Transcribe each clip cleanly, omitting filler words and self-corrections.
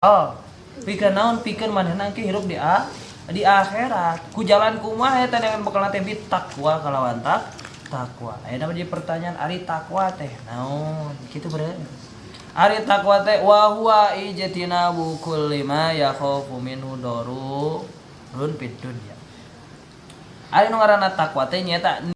Oh, pikeun naon pikeun manehna engke hirup di di akhirat. Ku jalan kumaha eta dengan bekalna teh bitakwa kalawan takwa. Ayeuna mah jadi pertanyaan ari takwa teh naon? Kitu bre. Ari takwa teh wa huwa ijtinabu kulli ma yakhafu minhu darurun fid dunya. Ari nu ngaranna takwa teh nyaeta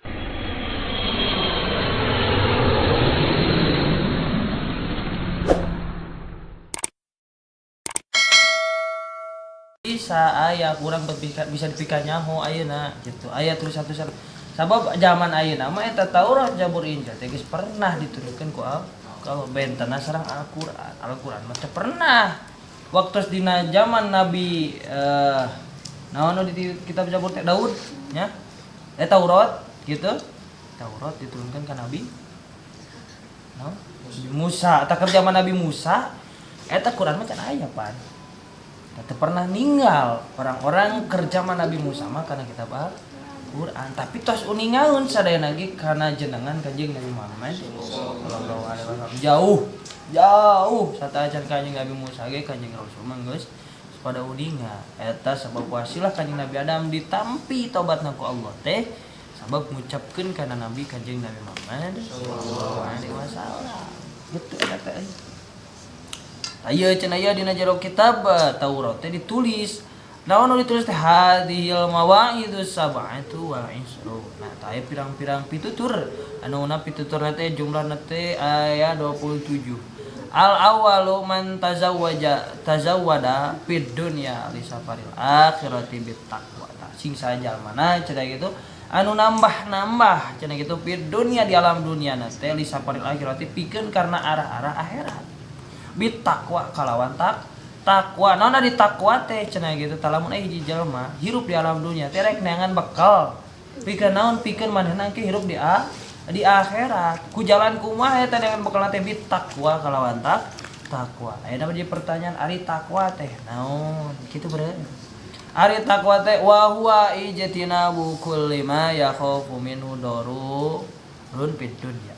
bisa aya kurang bisa dipika nyaho ayeuna gitu. Aya tulisan-tulisan sabab zaman ayeuna mah eta Taurat Zabur Injil teh geus pernah diturunkeun ku Allah bentena sareng Al-Qur'an. Al-Qur'an mah teu pernah. Waktu dina zaman Nabi naon nu di kitab Zabur teh Daud nya. Taurat gitu. Taurat diturunkan ka Nabi naon? Musa. Eta keur zaman Nabi Musa eta Quran mah can aya pan. Teu pernah ninggal orang-orang kerja sama Nabi Musa mah karena kitab Al-Quran. Tapi tos uningaun sadayana ge kana jenengan Kanjeng Nabi Muhammad sallallahu alaihi wasallam. Jauh, jauh sataacan Kanjeng Nabi Musa ge Kanjeng Rasul mah geus pada uninga. Eta sabab wasilah Kanjeng Nabi Adam ditampi tobatna ku Allah teh sabab ngucapkeun kana Nabi Kanjeng Nabi Muhammad sallallahu alaihi wasallam. Gitu eta teh. Aya cenah ieu dina jero kitab Taurat teh ditulis. Naon nu ditulis teh hadhil mawa'idus sab'atu wal isrun. Nah, tah aya pirang-pirang pitutur. Anu na pituturna teh jumlahna teh aya 27. Al awalu man tazawwaja tazawwada fid dunya li safaril akhirati bit taqwa. Tah sing sajalmana cenah kitu anu nambah-nambah cenah kitu fid dunya di alam dunya na teh li safaril akhirati pikeun karena arah-arah akhirat. Bit taqwa kalawan takwa. Naon di takwa teh cenah gitu talamun hiji jelema hirup di alam dunia teh rek neangan bekal pikeun naon pikeun manehna engke hirup di akhirat. Ku jalan kumaha eta neangan bekalna teh bit takwa kalawan takwa. Ayeuna mah jadi pertanyaan ari takwa teh naon? Kitu bre. Ari takwa teh wa huwa ijtinabu kulli ma yakhafu minhu darurun fid dunya.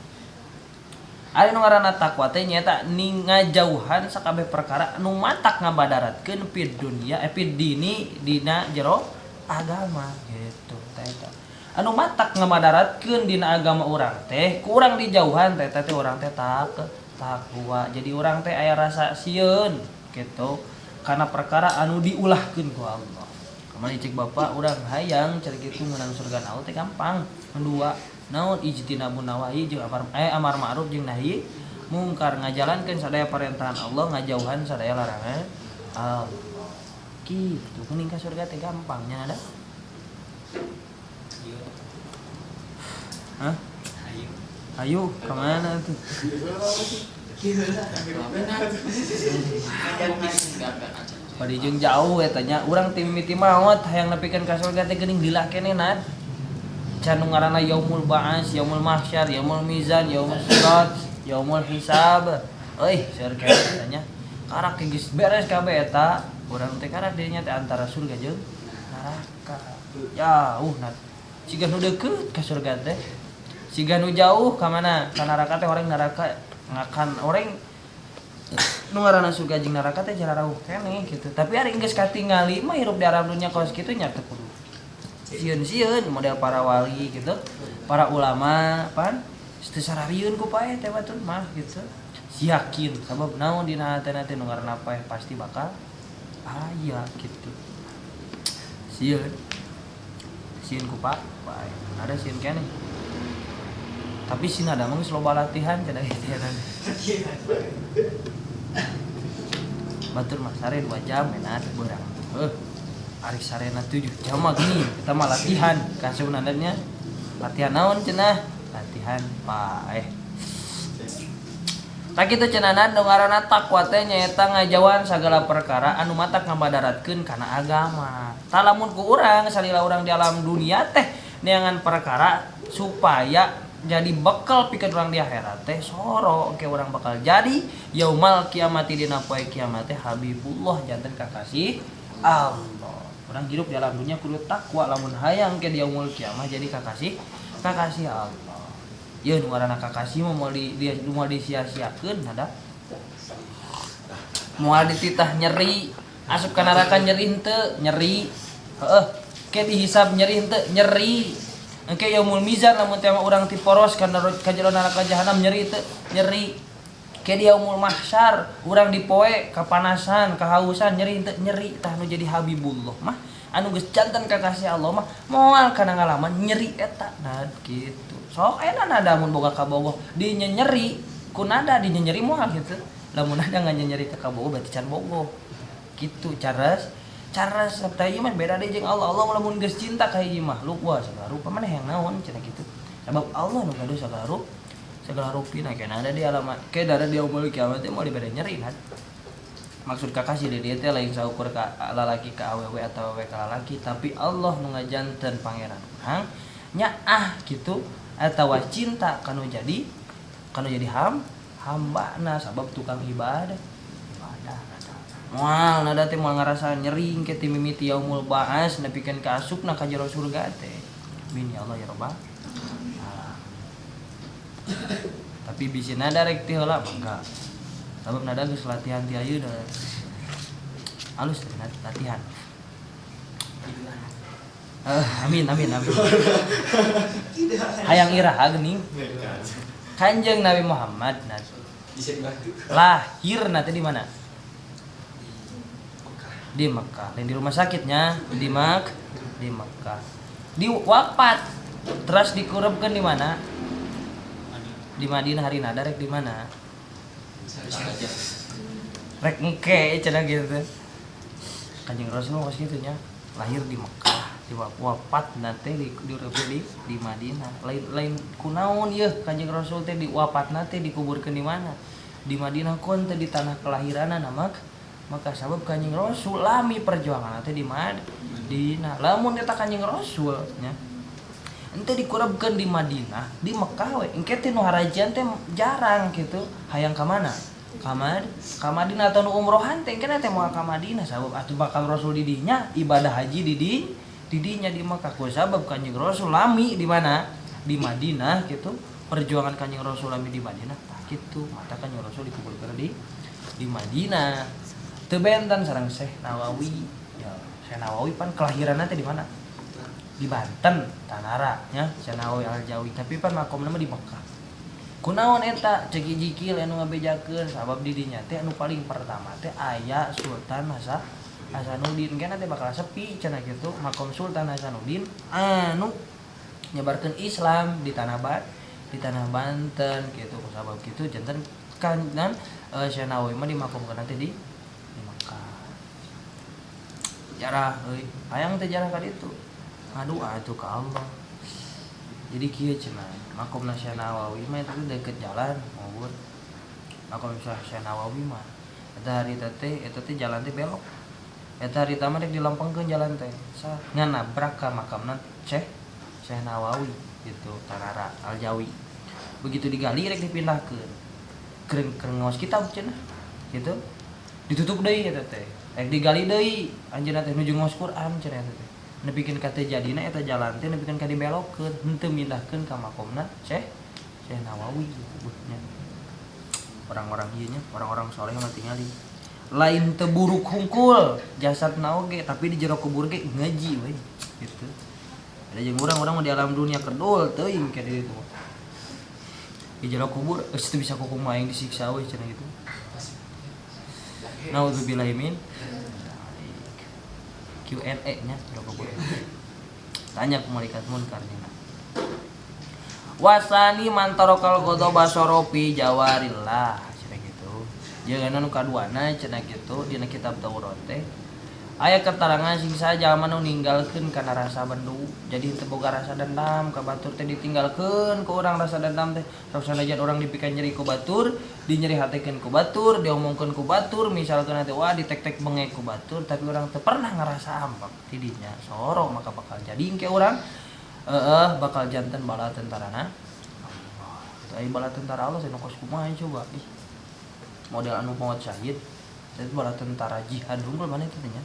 Ari nu ngaranna takwa teh nyaeta ngajauhan sakabeh perkara nu matak ngabadaratkeun fid dunya fid dini dina jero agama gitu teh eta. Anu matak ngamadaratkeun dina agama urang teh ku urang dijauhan teh teh urang teh takwa. Jadi urang teh aya rasa sieun gitu karena perkara anu diulahkeun ku Allah. Kamari cek bapak urang hayang cari kitu meunang surga naon teh gampang. Dua naon ijtinabun nawahi jeung amar ma'ruf jeung nahi mungkar, ngajalankeun sadaya parentahan Allah, ngajauhan sadaya larangan Allah. Kitu kuning ka surga teh gampang nya ada. Hah? Ayo ke mana tuh? Bari jeung jauh eta nya urang ti mimiti maot hayang nepikeun ka surga teh geuning lila keneh nad. Can nu ngaranna yaumul ba'as, yaumul mahsyar, yaumul mizan, yaumul sirat, yaumul hisab. Euy, seur keneh eta nya. Karak geus beres kabeh eta, urang teh karak dirinya teh antara surga jeung neraka. Jauh nad. Siga nu deukeut ka surga teh. Siga nu jauh ka mana? Ka neraka teh orang neraka ngakan orang nu ngaranna surga jeung neraka teh jararauh keneh gitu. Tapi ari geus katingali mah hirup di alam dunya kos kitu nya teu kudu sieun-sieun model para wali gitu, para ulama pan teu sararieun ku paeh teh batur mah gitu. Yakin sabab naon dina hatena teh nu ngaranna paeh pasti bakal aya gitu. Sieun. Sieun ku paeh. Ada sieun keneh. Tapi sieun ada mah geus loba latihan cenah kitu ya. Batur mah sare 2 jam enak beurang. Heuh. Ari sarena 7 jam mah gini, kita mah latihan kaseunannya. Latihan naon cenah? Latihan paeh. Tak kitu cenah nu ngaranna takwa teh nyaeta ngajauhan sagala perkara anu matak ngabadaratkeun kana agama. Tah lamun ku urang salila urang di alam dunia teh neangan perkara supaya jadi bekal pikeun urang di akhirat teh soro engke urang bakal jadi yaumal kiamati dina poe kiamat teh Habibullah janten kakasih Allah. Urang hidup di alam dunia kudu takwa lamun hayang ke di yaumul kiamah jadi kakasih Allah. Ieu nu ngaranna kakasih mah moal di moal disia-siakeun ada. Moal dititah nyeri, asup ka neraka nyeri henteu, nyeri. Heeh, ke dihisab nyeri henteu, nyeri. Engke yaumul mizan lamun teh mah urang tiporos ka jero neraka jahanam nyeri teu, nyeri. Ke di yaumul mahsyar urang dipoe kapanasan, kahausan nyeri henteu, nyeri. Tah nu jadi Habibullah mah anu geus janten kakasih Allah mah moal kana ngalaman nyeri eta. Nah kitu. Sok aya nada mun boga kabogoh di nyeri ku nada di nyeri moal kitu. Lamun nada nganyenyeri ka kabogoh berarti can bogoh. Kitu caras caras teh ieu mah beda deui jeung Allah. Allah lamun geus cinta ka hiji makhluk wah sagala rupa maneh hayang naon cenah kitu. Sabab Allah nu gaduh sagala rupa segala rupina ke nada di alamat ke dada di yaumul kiamat teh moal dibere nyeri nah. Maksud kakasih di dieu teh lain saukur ka lalaki ka awewe atawa awewe ka lalaki tapi Allah nu ngajanten pangeran urang nyaah kitu atawa cinta kanu jadi hambana sabab tukang ibadah ibadah moal nada teh moal ngarasa nyeri ke ti mimiti yaumul ba'as nepikeun ka asupna ka jero surga teh. Amin ya Allah ya rabbal alamin. Tapi bisi nada rek ti heula mangga. Sabab nada geus latihan ti ayeuna. Alus latihan. Amin amin amin. Hayang iraha geuning. Kanjeng Nabi Muhammad lahir nanti di mana? Di Mekah. Lain di rumah sakitnya, di Mekah. Di wafat terus dikurebkeun di mana? Di Madinah. Hari nada rek di mana? Rek engke cenah gitu. Kanjeng Rasul kos kitu nya, lahir di Mekah, di wafat nanti di di Madinah. Lain kunaon yeuh Kanjeng Rasul teh di wafatna teh dikuburkeun di mana? Di Madinah kon teh di tanah kelahiranna maka sabab Kanjeng Rasul lami perjuangan teh di Madinah. Lamun eta Kanjeng Rasul nya ente dikurebkeun di Madinah, di Mekah we engke teh nu harajian teh jarang gitu. Hayang ka mana? Ka Madinah atau nu umrohan teh engke teh moal ka Madinah sabab atuh bakal Rasul di dinya ibadah haji di dinya di Mekah. Ku sabab Kanjeng Rasul lami di mana? Di Madinah gitu. Perjuangan Kanjeng Rasul lami di Madinah tah kitu. Mata Kanjeng Rasul dikuburkeun di Madinah. Teu benten sareng Syekh Nawawi. Ya, Syekh Nawawi pan kelahiranna teh di mana? Di Banten, Tanara nya, Syekh Nawawi Al-Jawi, tapi pan makomna mah di Mekah. Kunaon eta cek jikil anu ngabejakeun sabab di dinya teh anu paling pertama teh aya Sultan Hasanuddin. Kena teh bakal sepi cenah kitu makom Sultan Hasanuddin anu nyebarkeun Islam di tanah Banten kitu. Sabab kitu janten kan dan Syekh Nawawi mah dimakomkeun teh di Mekah. Jarah euy, hayang teh jarah ka ditu. Ngadoa atuh ka Allah. Jadi kieu cenah, makom Syekh Nawawi mah eta deket jalan ngubur. Makom Syekh Nawawi mah eta harita teh eta teh jalan teh belok. Eta harita mah rek dilempengkeun jalan teh. Ngan nabrak ka makamna Syekh Nawawi gitu, Tanara Al-Jawi. Begitu digali rek dipindahkeun. Keur ngaos kitab cenah gitu. Ditutup deui eta teh. Rek digali deui anjeunna teh nuju ngaos Quran cenah eta teh. Nepikeun ka teh jadina eta jalan teh nepikeun ka dibelokkeun, henteu mindahkeun ka makomna Syekh Nawawi gitu nya. Orang-orang ieu nya, orang-orang soleh mah tingali. Lain teu buruk hungkul jasadna oge, tapi di jero kubur ge ngaji we gitu. Ada jeung urang-urang mah di alam dunia kedul teuing ka dieu teh. Di jero kubur geus teu bisa kukumaha aing disiksa we cenah gitu. Nauzubillahi min Q&A nya jero kubur. Tanya ke malaikat munkar nya. Wasani man tarokal ghadaba sorofi jawarillah cenah gitu. Jeung anu kaduana cenah kitu dina kitab Taurat teh aya keterangan sing saja anu ninggalkeun kana rasa bendu. Jadi teu boga rasa dendam ka batur teh ditinggalkeun ku urang rasa dendam teh. Sok sanajan urang dipikeun nyeri ku batur, dinyeri hatekeun ku batur, diomongkeun ku batur, misalkeun teh wah ditek-tek bengek ku batur, tapi urang teu pernah ngarasa ambek ti dinya. Sorong maka bakal jadi engke urang bakal janten bala tentarana Allah. Itu aya bala tentara Allah cenah kos kumaha coba. Ih. Model anu maot syahid, itu bala tentara jihad unggul mana itu teh nya.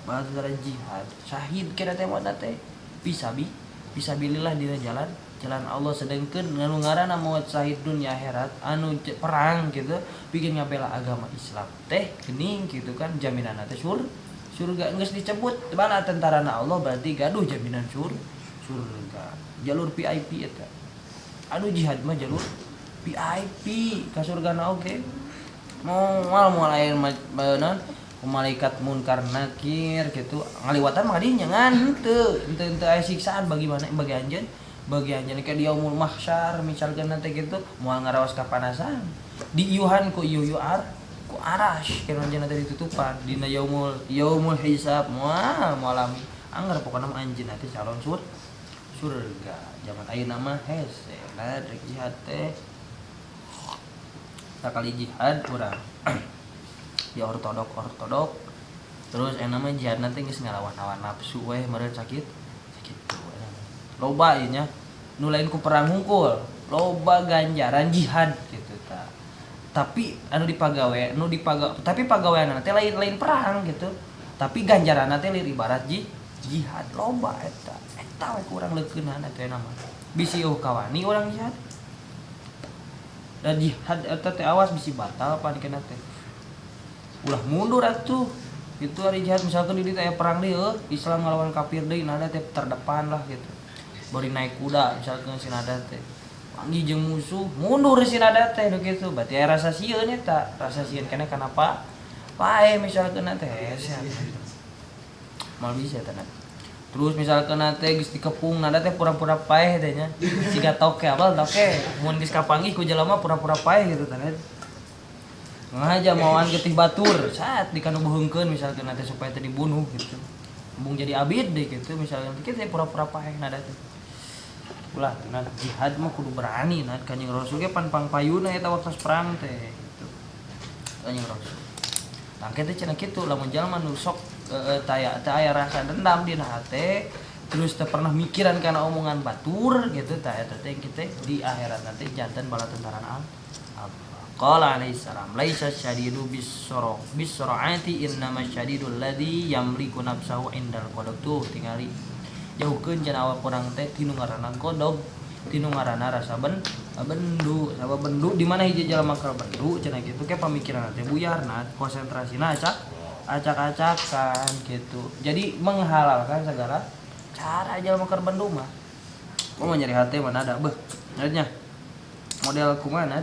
Bala tentara jihad syahid kira teh mana teh fisabilillah dina jalan Jalan Allah sedengkeun anu ngaranna maut syahid dunya akhirat anu perang gitu bikin ngabela agama Islam teh geuning gitu kan jaminanna teh surga geus dicebut bala tentarana Allah berarti gaduh jaminan surga jalur VIP eta anu jihad mah jalur VIP ka surgana oge moal moal aya naon malaikat munkar nakir gitu ngaliwatan mah dinya ngan henteu henteu aya siksaan bagi mana bagi anjeun kayak di yaumul mahsyar misalkan nanti gitu moal ngaraos kapanasan diiuhan ku ieu ar ku arash kira anjeun teh ditutupan dina yaumul yaumul hisab moal moal anggar pokona mah anjeun teh calon surga zaman ayeuna mah hese lah rek jihad teh sakali jihad urang di ortodok terus enak mah jihad nanti geus ngalawan hawa nafsu we meureun sakit sakitu loba ieu nya nu lain ku perang hungkul loba ganjaran jihad gitu ta tapi anu dipagawe nu dipaga tapi pagaweanna teh lain perang gitu tapi ganjaranna teh lir ibarat jihad loba eta eta we ku urang leukeunana teh nama bisi eueuh kawani urang jihad dan jihad eta teh awas bisi batal pan kena teh ulah mundur atuh itu hari jihad misalkan di dieu aya perang deui Islam ngelawan kafir deui nada teh terdepan lah gitu bari naik kuda misalkan si nada teh panggih jeung musuh mundur si nada teh nu kitu berarti aya rasa sieun eta rasa sieun keneh kenapa pae misalkan teh hese moal bisa eta terus misalkan teh geus dikepung nada teh pura-pura paeh teh nya siga toke abal toke mun geus kapanggih ku jelema pura-pura paeh gitu teh ngaja mawaan getih batur saat dikanu boheungkeun misalkan nanti supaya teu dibunuh gitu embung jadi abid deh gitu misalkan kita pura-pura paeh nada teh ulah nah jihad mah kudu berani nah Kanjeng Rasul ge pan pangpayuna eta waktu perang teh gitu Kanjeng Rasul tangke teh cenah kitu lamun jalma nu sok taya teu aya rasa dendam dina hate terus teu pernah mikiran kana omongan batur gitu tah eta teh kita di akhirat nanti janten bala tentara Allah. Qala alaihi salam laisa syadidu bissur'ati innama syadidul ladzi yamliku nafsahu indal ghadab tuh tingali jauhkeun cenah awak urang teh tinu ngaranna ghadab tinu ngaranna rasa bendu sabab bendu di mana hiji jalma keur bendu cenah kitu ke pamikiran teh buyarna konsentrasina acak-acakan gitu jadi menghalalkan segala cara jalma keur bendu mah mau nyeri hati mana ada beuh nya model kumaha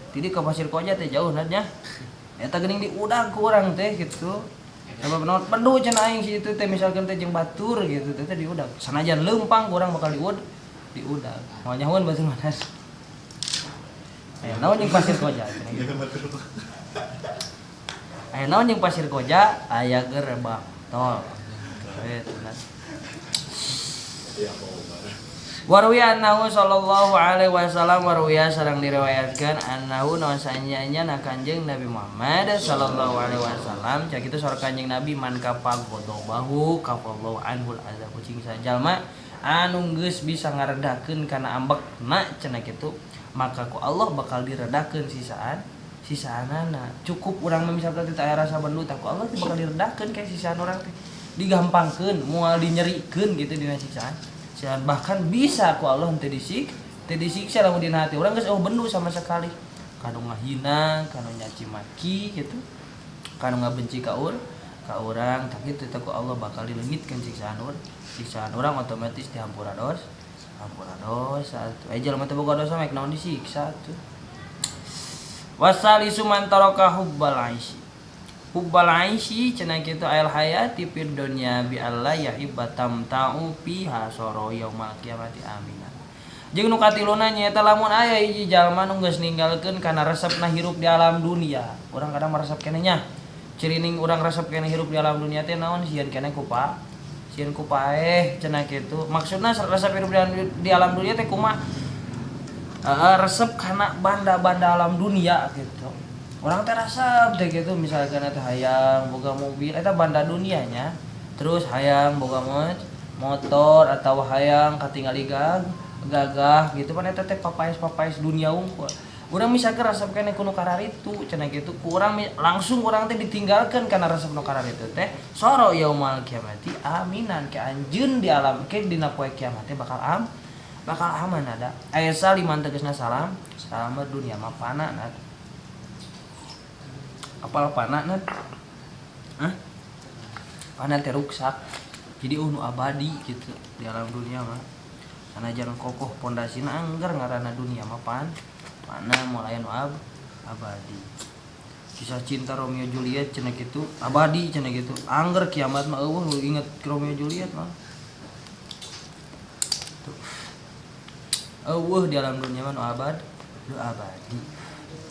jadi ke Pasir Koja teh jauh nadnya eta geuning diudag ku urang teh gitu sabab naon bendu cenah aing si itu teh misalkan teh jeung batur gitu teh diudag sanajan leumpang ku urang bakal diudag moal nyahoan batur mana aya naon jeung Pasir Koja cenah gitu aya naon jeung Pasir Koja aya gerbang tol gitu nah Warwiya annahu sallallahu alaihi wasallam warwiya sareng diriwayatkeun annahu naon sanyanya na Kanjeng Nabi Muhammad sallallahu alaihi wasallam cak kitu saur Kanjeng Nabi man kafa ghadabahu kafallahu anhul azab cing sajalma anu geus bisa ngaredakeun kana ambekna cenah kitu maka ku Allah bakal diredakeun sisaan sisaanana cukup urang mah misalkan teh aya rasa bendu tah ku Allah teh bakal diredakeun kayak sisaan urang teh digampangkeun moal dinyerikeun gitu dina siksaan bahkan bisa ku Allah teu disiksa lamun dina hati urang geus eueuh bendu sama sekali kanu ngahina kanu nyaci maki gitu kanu ngabenci ka urang tah kitu teh ku Allah bakal dileungitkeun siksaan urang otomatis dihampura dosa atuh aya jelema teh boga dosa mah naon disiksa atuh wasalisu man taraka hubbal aisy hubbal aisy cenah kitu ayal hayati fid dunya bi alla yahibba tamta'u fiha soro yaumal qiyamati amina jeung nu katiluna nyaeta lamun aya hiji jalma nu geus ninggalkeun kana resepna hirup di alam dunia urang kadang meresep keneh nya cirining urang resep keneh hirup di alam dunia teh naon sieun keneh ku sieun ku paeh cenah kitu maksudna resep hirup di alam dunia teh kumaha resep kana banda-banda alam dunia gitu orang teh resep teh gitu misalkan teh hayang boga mobil eta banda dunianya terus hayang boga motor atau hayang katingali gagah gitu pan eta teh papaes-papaes dunia unggul urang misalkan resep keneh ku nu kararitu cenah kitu ku urang langsung urang teh ditinggalkeun kana resep nu kararitu teh soro yaumal kiamati aminan ke anjeun di alam ke dina poe kiamat teh bakal Bakal aman ada. Aya saliman tegasna salam, salamet dunia mah pana nad. Apal pana nad? Hah? Pana teh ruksak. Jadi nu abadi gitu di alam dunia mah. Sanajan kokoh pondasina angger ngaranna dunia mah pana moal aya nu abadi. Kisah cinta Romeo Juliet cenah kitu abadi cenah kitu angger kiamat mah eueuh inget Romeo Juliet mah. Tuh. Eueuh di alam dunia mah nu abad, nu abadi.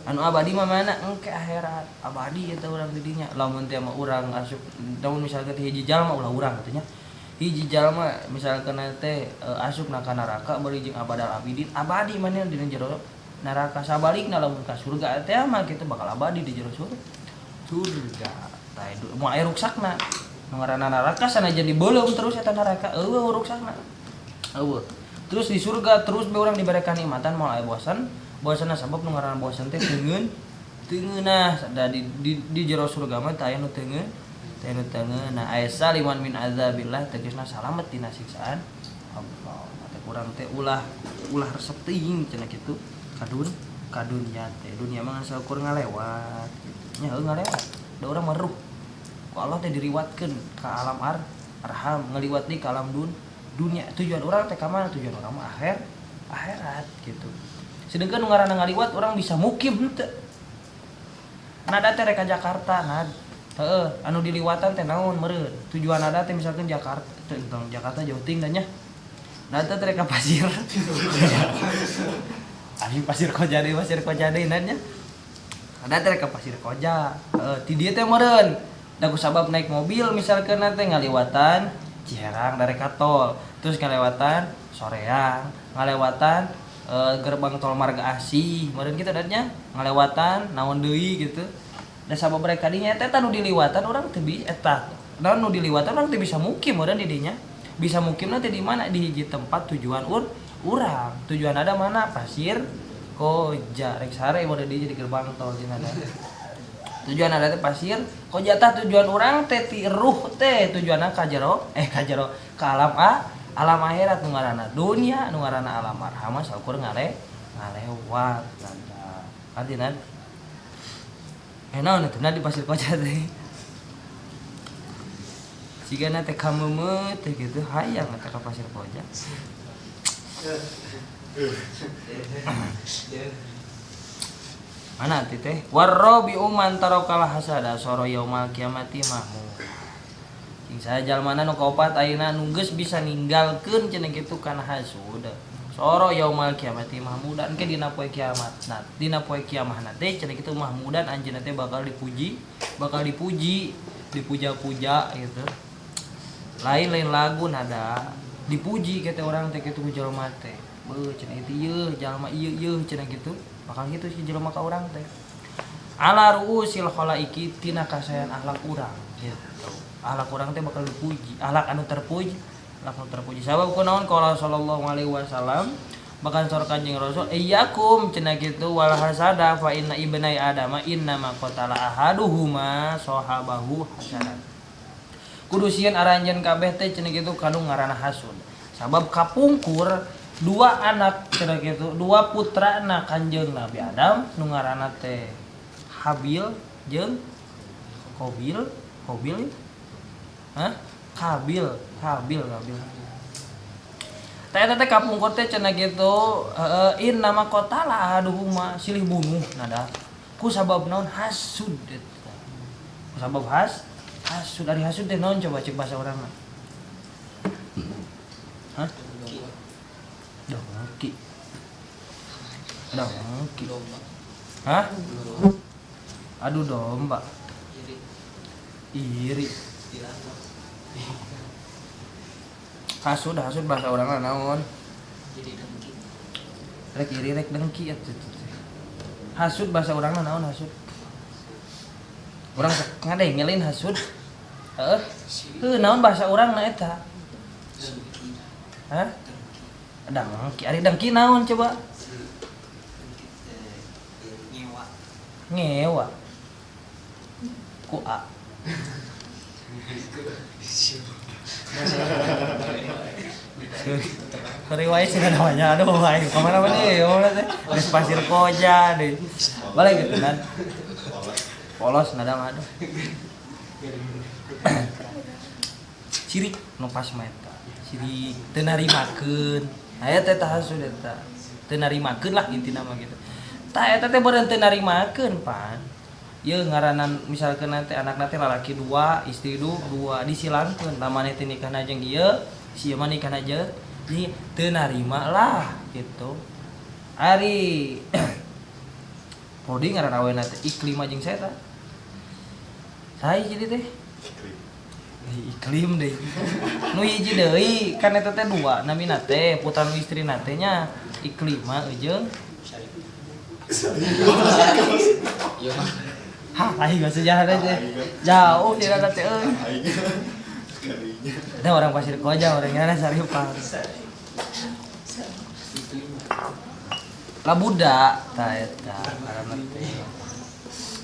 Anu abadi mah mana engke akhirat abadi eta urang di dinya. Lamun teh mah urang asup lamun misalkan teh hiji jalma ulah urang kitu nya. Hiji jalma misalkan teh asupna ka neraka bari jeung abadal abidin abadi manehna dina jero neraka sabalikna lamun ka surga teh mah kitu bakal abadi di jero surga. Tah moal aya ruksakna. Nu ngaranna neraka sanajan dibeuleum terus eta neraka eueuh ruksakna. Eueuh. Terus di surga terus be urang dibere kanikmatan moal aya bosan. Bosanna sabab nu ngaranna bosan teh teungeun. Teungeunah da di jero surga mah teh aya nu teungeun. Teh nu teungeun. Nah aya saliman min azabillah tegasna salamet tina siksaan Allah. Teh urang teh ulah resep teuing cenah kitu. Kadunya teh dunia mah saukur ngalewat gitu nya heuh ngalewat da urang mah ruh ku Allah teh diriwatkeun ka alam arham ngaliwat deui ka alam dunia tujuan urang teh ka mana tujuan urang mah akhirat gitu sedangkan nu ngaranna ngaliwat urang bisa mukim henteu nada teh rek ka Jakarta nad heuh anu diliwatan teh naon meureun tujuan nada teh misalkan Jakarta teh entong Jakarta jauh ting da nya nada teh rek ka pasir. Abi Pasir Koja deui nanya. Ada teh ka Pasir Koja. Heeh, ti dieu teh meureun. Da ku sabab naik mobil misalkeun teh ngaliwatan Ciherang dari ka tol, terus ngalewatan Soreang, ngalewatan gerbang tol Marga Asih, meureun kitu nya ngalewatan naon deui gitu. Da sabab mereka dinya eta nu diliwatan urang teu bisa eta. Naon nu diliwatan urang teu bisa mukim meureun di dinya. Bisa mukimna teh di mana? Di hiji tempat tujuan urang tujuan ada mana Pasir Koja rek sare mode di jadi gerbang tol jeung ada tujuan ada teh Pasir Koja tah tujuan urang teh ti ruh teh tujuanna ka jero ka alam alam akhirat nu ngaranna dunia nu ngaranna alam arham saukur ngalewat nada artina naon atuh di Pasir Koja teh sigana teh kameumeut teh kitu hayang eta ka Pasir Koja. Mana ati teh warrabi'u man tarakal hasada soro yaumal kiamati mahmud. Sing saha jalmana nu kaopat ayeuna nu geus bisa ninggalkeun cenah kitu kana hasud. Soro yaumal kiamati mahmudan ke dina poe kiamat. Nah, dina poe kiamah teh cenah kitu mahmudan anjeunna teh bakal dipuji, dipuja-puja gitu. Lain-lain lagu nada dipuji kata orang teh kitu ku jelema teh. Beuh cenah itu ieu jalma ieu ieu cenah kitu. Bakal kitu si jelema ka urang teh. Ala ruusil khalaiki tina kasayan akhlak urang gitu. Akhlak urang teh bakal dipuji, akhlak anu terpuji, akhlak anu terpuji. Sabab kunaon qala sallallahu alaihi wasallam bahkan saur Kanjeng Rasul iyyakum cenah kitu wal hasada fa inna ibnai adama innama qatala ahaduhuma sahabahu hasadan. Kudu sieun aranjeun kabeh teh cenah kitu kanu ngaranna hasud. Sabab kapungkur dua anak cenah kitu, dua putrana Kanjeng Nabi Adam nu ngaranna teh Habil jeung Qabil, Qabil. Hah? Kabil. Teh eta teh kapungkur teh cenah kitu, heeh innama qatala ahaduhuma silih bunuh nada. Ku sabab naon hasud eta. Ku sabab hasud ari hasud teh naon coba cek bahasa urang mah. Hah? Dongki. Dongki. Hah? Adu domba. Iri. Hasud bahasa urang mah naon? Rek iri rek dengki atuh. Hasud bahasa urang mah naon hasud? Urang ngadengelin hasud. Heeh. Heuh naon bahasa urang na eta? Hah? Dengki, ari dengki naon coba? Ngewa. Ngewa. Ku A. Sorry wae sih namanya. Aduh aing ka mana nih? Mana teh? Geus Pasir Koja deh. Balik gitu kan. Polos nada mah aduh. Sirik nu pas mah eta. Sirik teu narimakeun. Aya teh tahasud eta. Teu narimakeun lah intina mah gitu. Tah eta teh beureun teu narimakeun pan. Ieu ngaranan misalkeun teh anakna teh lalaki dua, istri dua disilangkeun. Tah maneh teh nikahna jeung ieu, si ieu mah nikahna jeung ieu teu narima lah gitu. Ari Prodi ngaran awena teh Iklima jeung saya tah. Saha jadi teh? Iklim deh. Nu hiji deui kan eta teh dua namina teh putra nu istrina teh nya Iklima jeung Hah, aing mah sejarah teh. Jauh cenah teh euy. Ada orang Pasir Koja, orangnya Saripang. Lah budak tah eta ngaranna teh.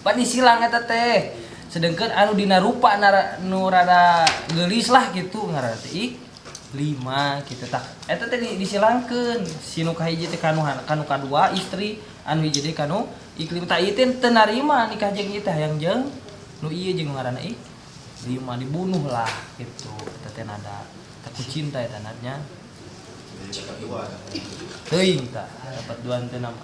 Pan disilang eta teh. Sedengkeun anu dina rupa nu rada geulis lah gitu ngaranna teh Iklima gitu tah. Eta teh disilangkeun si nu kahiji teh kanu kadua istri anu hiji deui kanu Iklima tah ieu teh teu narima nikah jeung ieu teh hayang jeung nu ieu jeung ngaranna Iklima dibunuh lah gitu eta teh nada. Teh ku cinta eta nadnya. Teuing tah dapat dua teh nama.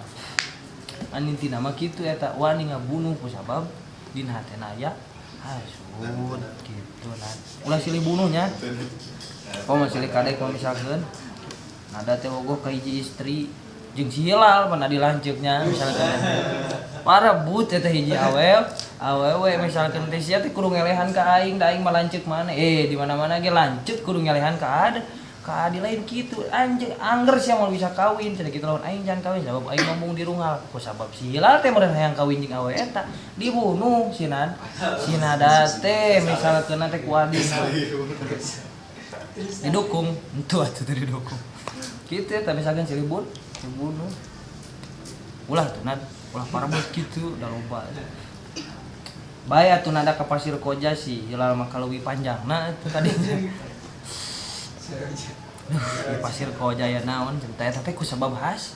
Anu intina mah kitu eta wani ngabunuh ku sabab dina hatena aya hasud gitu nah. Ulah silih bunuhnya. Oh silih kadek mah misalkeun nada teh bogoh ka hiji istri jeung si Hilal mana dilanceuknya misalkeun. Parebut eta hiji awewe misalkeun teh sia teh kudu ngelehan ka aing da aing mah lanceuk maneh. Di mana-mana ge lanceuk kudu ngelehan ka ada. Ka adi lain kitu anjing angger sia moal bisa kawin cenah kitu lawan aing jangan kawin sabab aing ngomong di rungal ku sabab si Hilal teh meureun hayang kawin jeung awe eta dibunuh si Nada teh misalkeun teh ku adi didukung entu atuh teh didukung kitu eta misalkeun si ribut dibunuh ulah tuh Nad ulah parebut kitu da loba bae atuh Nada ka Pasir Koja si Hilal mah kaleuwih panjangna atuh tadi. Di Pasir Koja ya naon cerita eta teh ku sabab hasud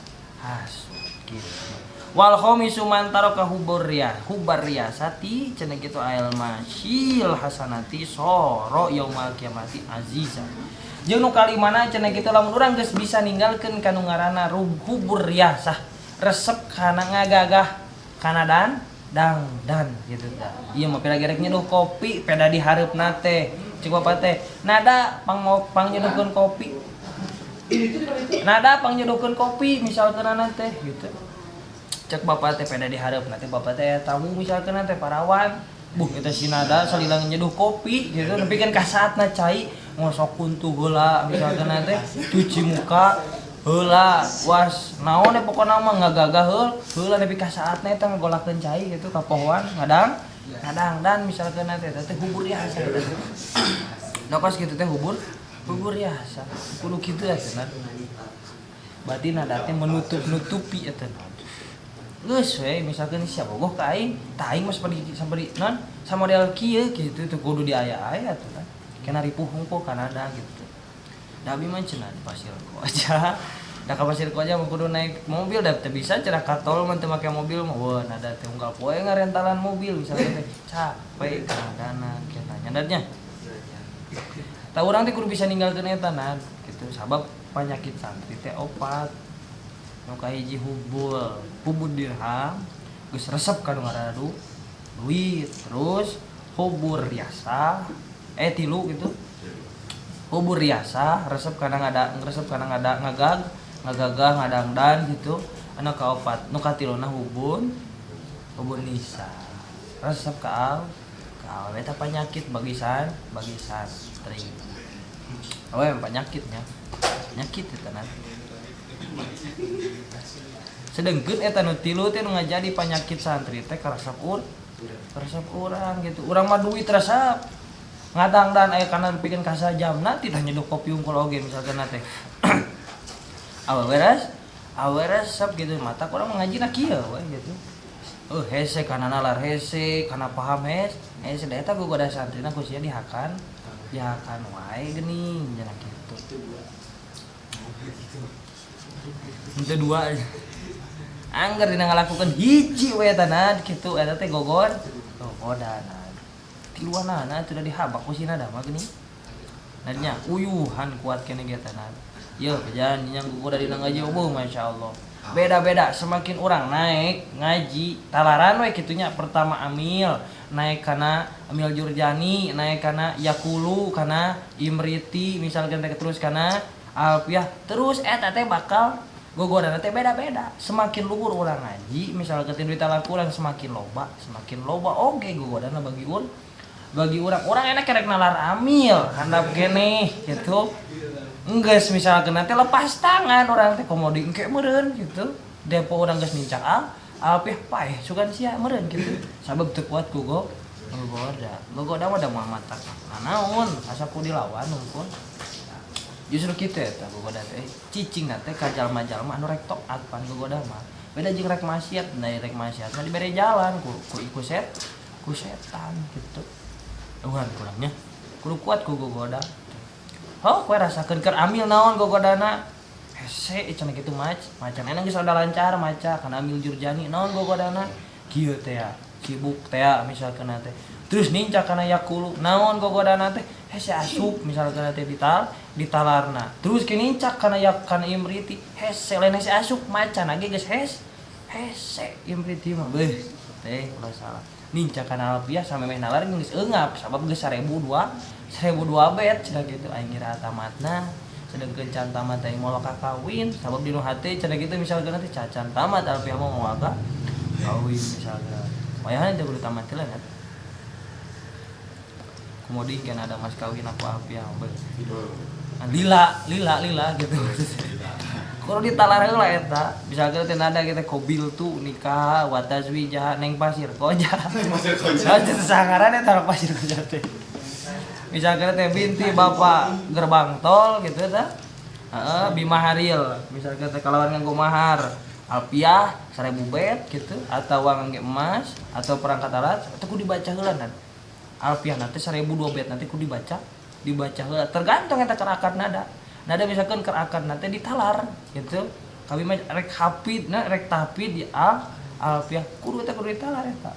gitu. Wal khamisu man taraka hubar riyasati cenah kitu ail masyil hasanati soro yaumal kiamati aziza. Jeung nu kalimana cenah kitu lamun urang geus bisa ninggalkeun kanu ngaranna hubur riyasah, resep kana ngagagah kana dan dangdan gitu tah. Ieu mah pira gerek nyeduh kopi peda di hareupna teh. Cik bapak teh nada pang nyeduhkeun kopi. Nada pang nyeduhkeun kopi misalkeun teh gitu. Cek bapak teh peda di hareupna teh bapak teh tamu misalkeun teh parawan. Buh eta si nada salila nyeduh kopi gitu nepikeun ka saatna cai ngosok kuntu heula misalkeun teh cuci muka heula was naon we pokona mah ngagagah heula nepi ka saatna eta ngagolakeun cai gitu ka pohoan ngadang dan misalkan teh teh hubur biasa eta. Nah pas kitu teh hubur biasa. Kudu kitu atuh. Berarti nada teh menutup-nutupi eta. Geus we misalkan sia bogoh ka aing, tah aing mah saperti non samodel kieu kitu teh kudu diaya-aya atuh kan. Kena ripuh hungkul ka nada gitu. Da abi mah cenah di Pasir Koja. Da ka Pasir Koja mah kudu naik mobil da teu bisa cenah ka tol mah teu make mobil mah. Wah nada teh unggal poe ngarentalan mobil misalnya teh capek kadana kieu nyandatnya. Tah urang teh kudu bisa ninggalkeun eta nad gitu sabab panyakit santri teh opat. Nu kahiji hubul dirham geus resep ka nu ngaranna duit terus hubur riasa tilu gitu. Hubur riasa resep kana ngada resep kana ngada ngagag ngagagah ngadangdan gitu anu kaopat nu katiluna hubun nisa resep ka awewe eta panyakit bagi santri awewe panyakitnya penyakit eta nanti sedengkeun eta nu tilu teh nu ngajadi panyakit santri teh karesep urang gitu urang mah duit resep ngadangdan aya kana pikeun ka sajamna tidak nyeduh kopi unggul oge misalkan teh awewe resep gitu mata kurang mengaji na kieu we gitu. Oh hese kana nalar hese, kana paham hese da eta gogoda santrina ku sia dihakan, dihakan wae geuning cenah kitu. Henteu dua. Angger dina ngalakukeun hiji we eta kitu eta teh gogor. Gogodana. Tiluanana atuh da dihabak ku si nada mah geuning. Nadinya uyuhan kuat keneh ge eta na. Yeuh jalan yang gogoda dina ngaji eueuh masyaallah. Beda-beda semakin orang naik ngaji talaran we kitunya pertama amil naik kana amil jurjani naik kana yakulu kana imriti misalkan teh terus kana alfiah terus eta teh bakal gogodana teh beda-beda semakin luhur orang ngaji misalkan teh duit Al-Qur'an semakin loba oge gogodana bagi urang orang enak kerek nalar amil handap keneh gitu. Enggeus misalkan nanti lepas tangan orang teh komo di engke meureun gitu. Depo urang geus nincak alpiah paeh sugan sia meureun gitu. Sabab teu kuat ku gogoda. Gogoda mah da moal matak. Nanaon asa ku dilawan hungkul. Justru kitu eta gogoda teh cicing na teh ka jalma-jalma anu rek taat pan gogoda mah. Beda jeung rek maksiat, nah rek maksiat mah dibere jalan ku ku ku ku setan gitu. Eueuhan kurangnya. Kudu kuat ku gogoda. Oh, kowe rasakeun keur amil naon gogodana? Hese cenah kitu macan enak geus rada lancar maca kana amil jurjani naon gogodana? Kieu teh ya, sibuk teh ya misalkeun teh. Terus nincak kana yakulu naon gogodana teh? Hese asup misalkeun teh ditalarna. Terus ke nincak kana yak kana imriti, hese lain hese asup macan ge geus hese imriti mah beuh teh ulah salah. Nincak kana alfiah samemeh nalar geus eungap sabab geus 1002 bet cenah kitu aing ngira tamatna sedengkeun can tamat aing moal kakawin sabab dinu hate cenah kitu misalkeun teh cacan tamat alfiah mah moal ka kawin misalkeun wayahna teh kudu tamat heula kan komodi kan ada mas kawin aku alfiah beuh lila lila lila gitu kudu ditalar heula eta misalkeun teh nada kita kobil tu nikah wa tazwija neng pasir koja Pasir koja. Aja sangaran eta pasir koja teh. Misalkan teh binti bapak gerbang tol gitu teh. Heeh, bimaharil. Misalkan teh kalawan nganggo mahar alpiah 1000 bet gitu atau ngangge emas atau perangkat alat itu kudu dibaca heula nan. Alpiah nanti 1002 bet nanti kudu dibaca heula tergantung eta keur akad nada. Nada misalkan keur akad nanti ditalar gitu. Kami mah rek hafid na rek tahfid di alpiah kudu eta kudu ditalar eta.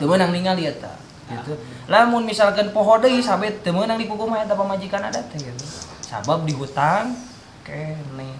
Teu meunang ningali eta gitu. Lamun misalkan poho deui sampe teu meunang dikukumaha eta pamajikan adat teh gitu. Sabab dihutang keneh.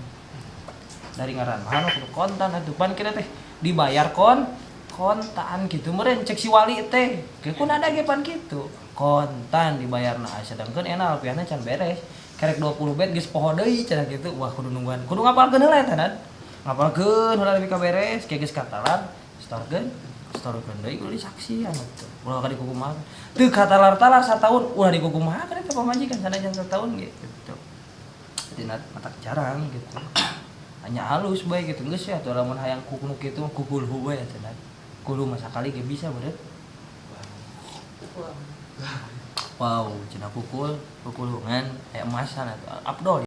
Dari ngaran mah kudu kontan atuh pan kira teh dibayar kontan gitu meureun cek si wali teh. Ke kun ada ge pan kitu. Kontan dibayarna sedangkeun enak alpiahna can beres. Kerek 20 bet geus poho deui cenah kitu. Wah kudu nungguan. Kudu ngapalkeun heula eta dan. Ngapalkeun heula lebih ka beres, ke geus katalar, setorkeun. Setorkeun deui kudu disaksian atuh. Ulah ka dikukumaha. Teu katalar-talar sataun ulah dikukumaha kan eta pamajikan sanajan sataun ge gitu. Jadi matak jarang gitu. Hanya halus bae gitu geus ya atuh lamun hayang kuku nu kitu kukulhu bae cenah. Kudu mah sakali ge bisa beureut. Wow, cenah kukul, kukulungan aya emasan atuh. Abdol.